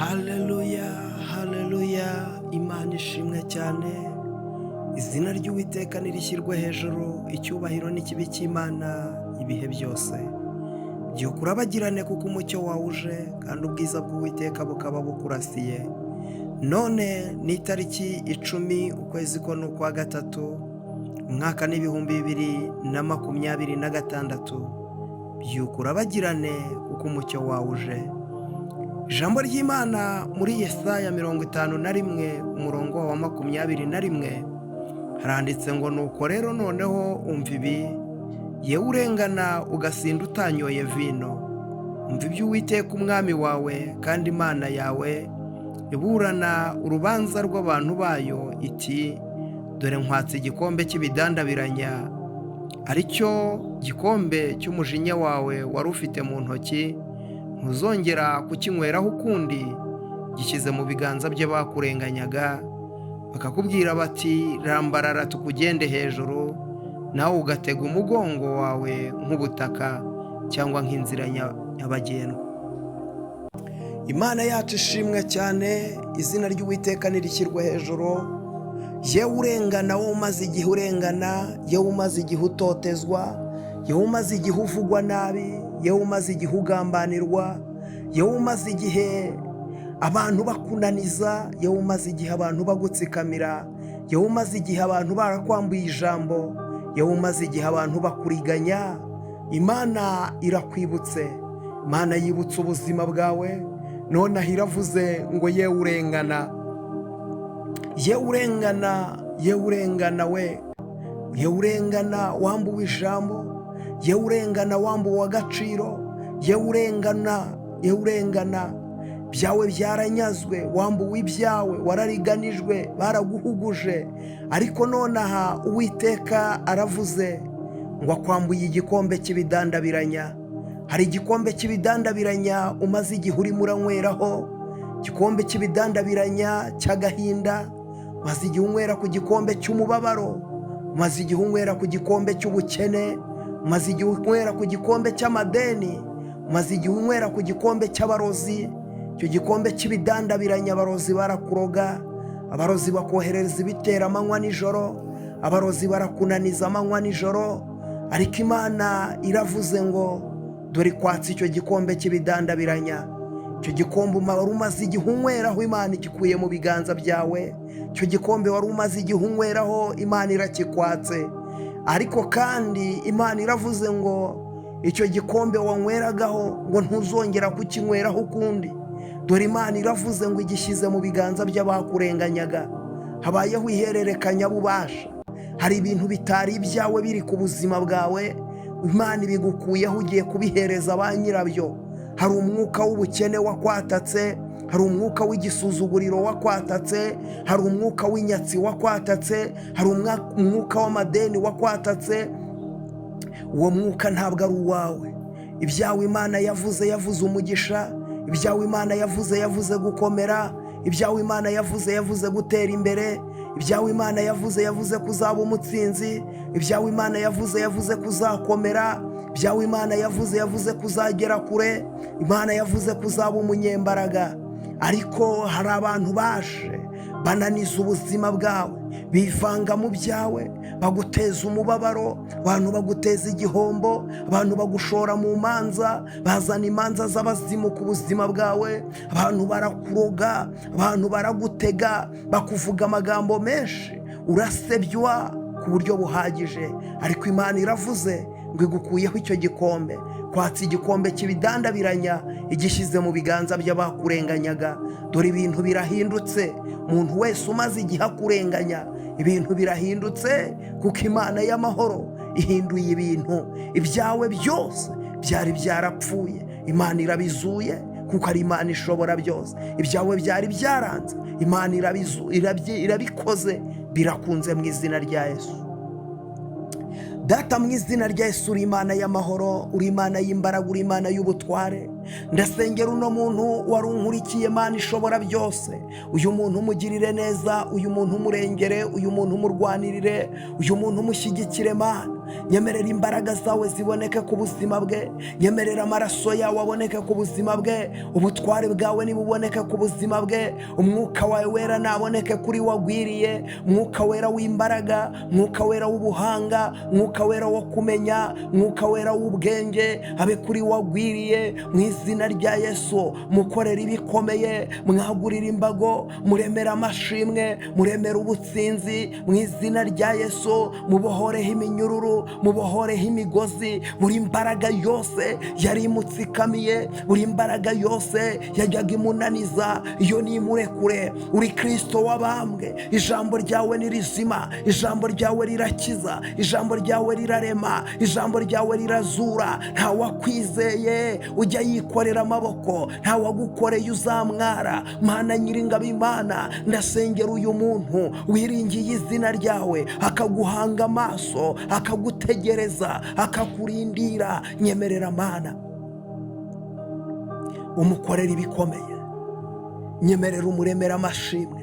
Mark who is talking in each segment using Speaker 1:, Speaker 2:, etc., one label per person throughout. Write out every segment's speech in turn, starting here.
Speaker 1: Haleluya, haleluya, Imana ishimwe cyane. Izina ry'Uwiteka nirishyirwe hejuru, icyubahiro n'ikibi cy'Imana ibihe byose. Byuka urabagirane kuko umucyo wawe uje, kandi ubwiza bw'Uwiteka bukaba bukurasiye. None ni itariki 10, ukwezi ko ni ukwa gatatu, umwaka ni 2026. Byuka urabagirane kuko umucyo wawe uje. Ijambo ry'Imana muri Yesaya 51, umurongo wa 21, haranditse ngo: "Nuko rero noneho umva ibi, yewe urengana ugasinda utanyoye vino, umva ibyo Uwiteka Umwami wawe kandi Imana yawe iburana urubanza rw'abantu bayo iti: Dore nkwatse igikombe cy'ibidandabiranya, aricyo gikombe cy'umujinya wawe wari ufite mu ntoki, ntuzongera kukinyweraho ukundi. Gishyize mu biganza bye bakurenganyaga, bakakubwira bati: Rambarara tukugende hejuru, nawe ugatega umugongo wawe nk'ubutaka cyangwa nk'inzira nyabagendwa." Imana yacu ishimwe cyane, izina ry'Uwiteka nirishyirwe hejuru. Yewe urengana, wowe umaze igihe urengana, yewe umaze igihe utotezwa, yewe umaze igihe uvugwa nabi, yewe umaze igihe ugambanirwa, yewe umaze igihe abantu bakunaniza, yewe umaze igihe abantu bagutsikamira, yewe umaze igihe abantu barakwambuye ijambo, yewe umaze igihe abantu bakuriganya, Imana irakwibutse. Imana yibutse ubuzima bwawe. Nonaha iravuze ngo: "Yewe urengana, yewe urengana, yewe urengana we, yewe urengana wambuwe ijambo, yewe urengana wambuwe agaciro, yewe urengana, yewe urengana byawe byaranyazwe, wambuwe ibyawe, warariganijwe, baraguhuguje." Ariko nonaha Uwiteka aravuze ngo akwambuye igikombe cy'ibidandabiranya. Hari igikombe cy'ibidandabiranya umaze igihe urimo uranyweraho, igikombe cy'ibidandabiranya cy'agahinda. Umaze igihe unywera ku gikombe cy'umubabaro, umaze igihe unywera ku gikombe cy'ubukene, umaze igihe unywera ku gikombe cy'amadeni, umaze igihe unywera ku gikombe cy'abarozi. Icyo gikombe cy'ibidandabiranya, abarozi barakuroga, abarozi bakoherereza ibitera amanywa nijoro, abarozi barakunaniza amanywa nijoro. Ariko Imana iravuze ngo: "Dore kwatsa icyo gikombe cy'ibidandabiranya." Icyo gikombe wari umaze igihe unyweraho, Imana igikuye mu biganza byawe. Icyo gikombe wari umaze igihe unyweraho, Imana irakikwatse. Ariko kandi Imana iravuze ngo icyo gikombe wanyweragaho, ngo ntuzongera kukinyweraho ukundi. Dore Imana iravuze ngo igishyize mu biganza by'abakurenganyaga. Habayeho ihererekanyabubasha. Hari ibintu bitari ibyawe biri ku buzima bwawe, Imana ibigukuyeho, ugiye kubihereza ba nyirabyo. Hari umwuka w'ubukene wakwatatse, hari umwuka w'igisuzuguriro wakwatatse, hari umwuka w'inyatsi wakwatatse, hari umwuka w'amadeni wakwatatse. Uwo mwuka ntabwo ari uwawe. Ibyawe Imana yavuze, yavuze umugisha. Ibyawe Imana yavuze, yavuze gukomera. Ibyawe Imana yavuze, yavuze gutera imbere. Ibyawe Imana yavuze, yavuze kuzaba umutsinzi. Ibyawe Imana yavuze, yavuze kuzakomera. Ibyawe Imana yavuze, yavuze kuzagera kure. Imana yavuze kuzaba umunyembaraga. Ariko hari abantu baje bananiza ubuzima bwawe, bivanga mu byawe, baguteza umubabaro, abantu baguteza igihombo, abantu bagushora mu manza, bazana imanza z'abazimu ku buzima bwawe, abantu barakuroga, abantu baragutega, bakuvuga amagambo menshi, urasebywa ku buryo buhagije. Ariko Imana iravuze ngo igukuyeho icyo gikombe, kwatsa igikombe cy'ibidandabiranya, igishyize mu biganza by'abakurenganyaga. Dore ibintu birahindutse. Umuntu wese umaze igihe akurenganya, ibintu birahindutse, kuko Imana y'amahoro ihinduye ibintu. Ibyawe byose byari byarapfuye, Imana irabizuye, kuko ari Imana ishobora byose. Ibyawe byari byaranze, Imana irabikoze, birakunze mu izina rya Yesu. Data, mu izina rya Yesu, uri Imana y'amahoro, uri Imana y'imbaraga, uri Imana y'ubutware. Ndasengera uno muntu wari unkurikiye. Imana ishobora byose, uyu muntu umugirire neza, uyu muntu umurengere, uyu muntu umurwanirire, uyu muntu umushyigikire, Mana. Nyemerera imbaraga zawe ziboneke ku buzima bwe, nyemerera amaraso yawe aboneke ku buzima bwe, ubutware bwawe nibuboneke ku buzima bwe, umwuka wawe wera naboneke kuri wagwiriye, mwuka wera w'imbaraga, mwuka wera w'ubuhanga, mwuka wera wo kumenya, mwuka wera w'ubwenge abe kuri wagwiriye mu izina rya Yesu. Mukorera ibikomeye, mwagurira imbago, muremera amashimwe, muremera ubutsinzi mu izina rya Yesu. Mubohoreho iminyururu, mubohoreho imigozi, buri mbaraga yose yari imutsikamiye, buri mbaraga yose yajyaga imunaniza, iyo ni imurekure. Uri Kristo wabambwe, ijambo ryawe ni rizima, ijambo ryawe rirakiza, ijambo ryawe rirarema, ijambo ryawe rirazura. Ntawakwizeye ujya yikorera amaboko, ntawagukoreye uzamwara. Mana nyiringabo Imana, ndasengera uyu muntu wiringiye izina ryawe, akaguhanga amaso, akagutegereza, akakurindira. Nyemerera Mana umukorera ibikomeye, nyemerera umuremera amashimwe,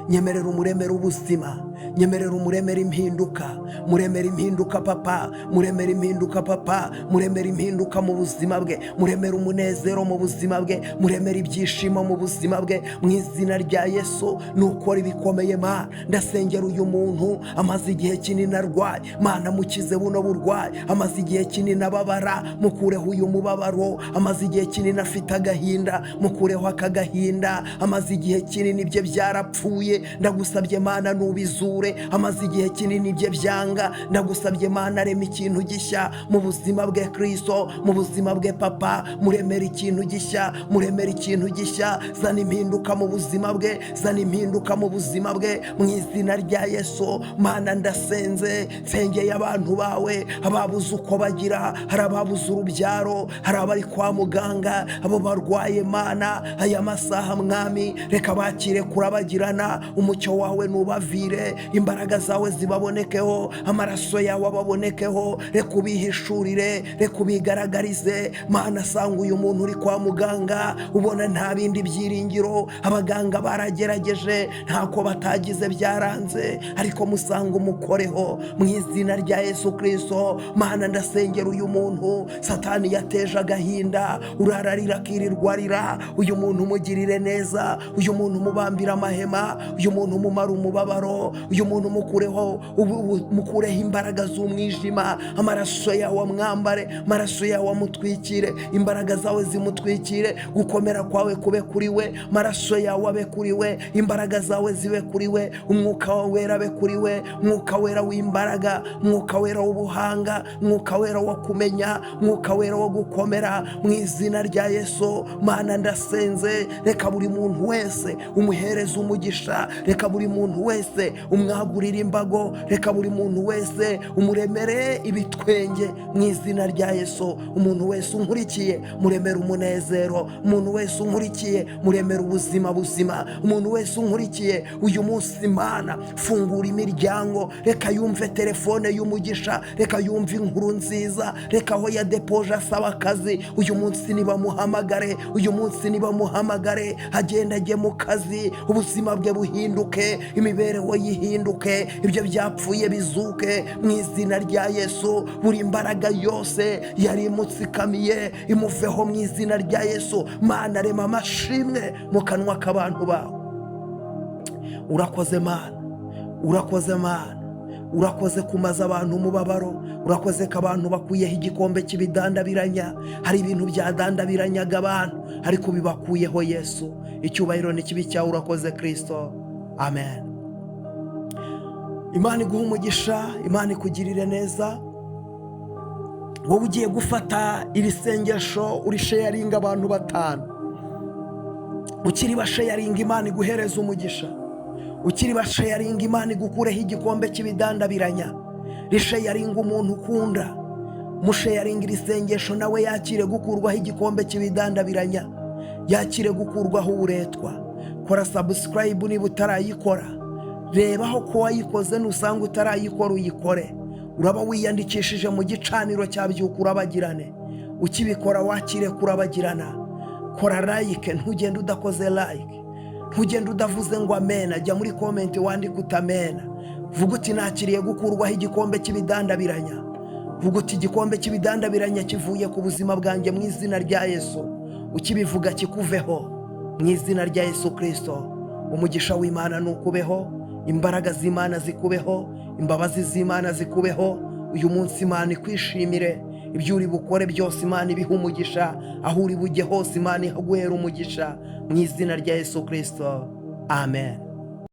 Speaker 1: nyemerera umuremera ubuzima, nyemerera umuremera impinduka, muremera impinduka papa, muremera impinduka papa, muremera impinduka mu buzima bwe, muremera umunezero mu buzima bwe, muremera ibyishimo mu buzima bwe mu izina rya Yesu. Nukora ibikomeye Mana. Ndasengera uyu muntu amaze igihe kinini arwaye, Mana mukize buno burwayi, amaze igihe kinini ababara, mukureho uyu mubabaro, amaze igihe kinini afite agahinda, mukureho aka gahinda, amaze igihe kinini ibye byarapfuye, ndagusabye Mana nubizure, amaze igihe kinini ibye byanga, ndagusabye Mana rema ikintu gishya mu buzima bwe Kristo, mu buzima bwe papa, muremera ikintu gishya, muremera ikintu gishya, zana impinduka mu buzima bwe, zana impinduka mu buzima bwe mu izina rya Yesu. Mana ndasenze, nsengeye abantu bawe, ababuze uko bagira, hari ababuze urubyaro, hari abari kwa muganga, abo barwaye Mana, aya masaha Mwami reka bakire kurabagirana, umucyo wawe nubavire, imbaraga zawe zibabonekeho, amaraso yawe ababonekeho, reka ubihishurire, reka ubigaragarize. Mana sanga uyu muntu uri kwa muganga ubona nta bindi byiringiro, abaganga baragerageje ntako batagize byaranze, ariko musanga umukoreho mu izina rya Yesu Kristo. Mana ndasengera uyu muntu Satani yateje agahinda, urararira akirirwa arira, uyu muntu umugirire neza, uyu muntu umubambira amahema, uyu muntu umumara umubabaro, uyu muntu umukureho mukureho imbaraga z'umwijima, amaraso yawe amwambare, amaraso yawe amutwikire, imbaraga zawe zimutwikire, gukomera kwawe kube kuri we, amaraso yawe abe kuri we, imbaraga zawe zibe kuri we, umwuka wawe wera abe kuri we, umwuka wera w'imbaraga, umwuka wera w'ubuhanga, umwuka wera wo kumenya, umwuka wera wo gukomera mu izina rya Yesu. Mana ndasenze, reka buri muntu wese umuhereze umugisha, reka buri muntu wese umwagurire imbago, reka buri muntu wese umuremere ibitwenge mu izina rya Yesu. Umuntu wese unkurikiye muremere umunezero, umuntu wese unkurikiye muremere ubuzima buzima, umuntu wese unkurikiye uyu munsi Mana fungura imiryango, reka yumve telefone y'umugisha, reka yumve inkuru nziza, reka aho yadepoje asaba akazi uyu munsi nibamuhamagare, uyu munsi nibamuhamagare, agenda ajye mu kazi, ubuzima bwe buhinduke, imibereho yihinduke, ibyo byapfuye bizuke mu izina rya Yesu. Buri mbaraga yose yari imutsikamiye imuveho mu izina rya Yesu. Mana rema amashimwe mu kanwa k'abantu bawe. Urakoze Mana, urakoze Mana, urakoze kumaza abantu umubabaro, urakoze ko abantu bakuyeho igikombe cy'ibidandabiranya. Hari ibintu byadandabiranyaga abantu ariko bibakuyeho Yesu. Icyubahiro ni kibi cyawe, urakoze Kristo. Amen. Imana iguhe umugisha, Imana ikugirire neza. Wowe ugiye gufata iri sengesho urisharinga abantu 5, ukiri basharinga Imana iguhereza umugisha, ukiri basharinga Imana igukureho igikombe cy'ibidandabiranya. Risharinga umuntu ukunda, musharinga iri sengesho nawe yakire gukurwaho igikombe cy'ibidandabiranya, yakire gukurwaho uburetwa. Kora subscribe niba utarayikora, rebaho ko wayikoze, nusanga utarayikora uyikore. Uraba wiyandikishije mu gicaniro cya Byuka Urabagirane. Ukibikora wakire kurabagirana. Kora like, ntugende udakoze like, ntugende udavuze ngo amena. Jya muri comment wandike uti amena, vuga uti nakiriye gukurwaho igikombe cy'ibidandabiranya. Vuga uti: "Igikombe cy'ibidandabiranya kivuye ku buzima bwanjye mu izina rya Yesu." Ukibivuga kikuveho mu izina rya Yesu Kirisito. Umugisha w'Imana nukubeho, imbaraga z'Imana zikubeho, imbabazi z'Imana zikubeho. Uyu munsi Imana ikwishimire. Ibyo uri bukore byose, Imana ibihe umugisha. Aho uri bujye hose, Imana iguhera umugisha mu izina rya Yesu Kirisito. Amen.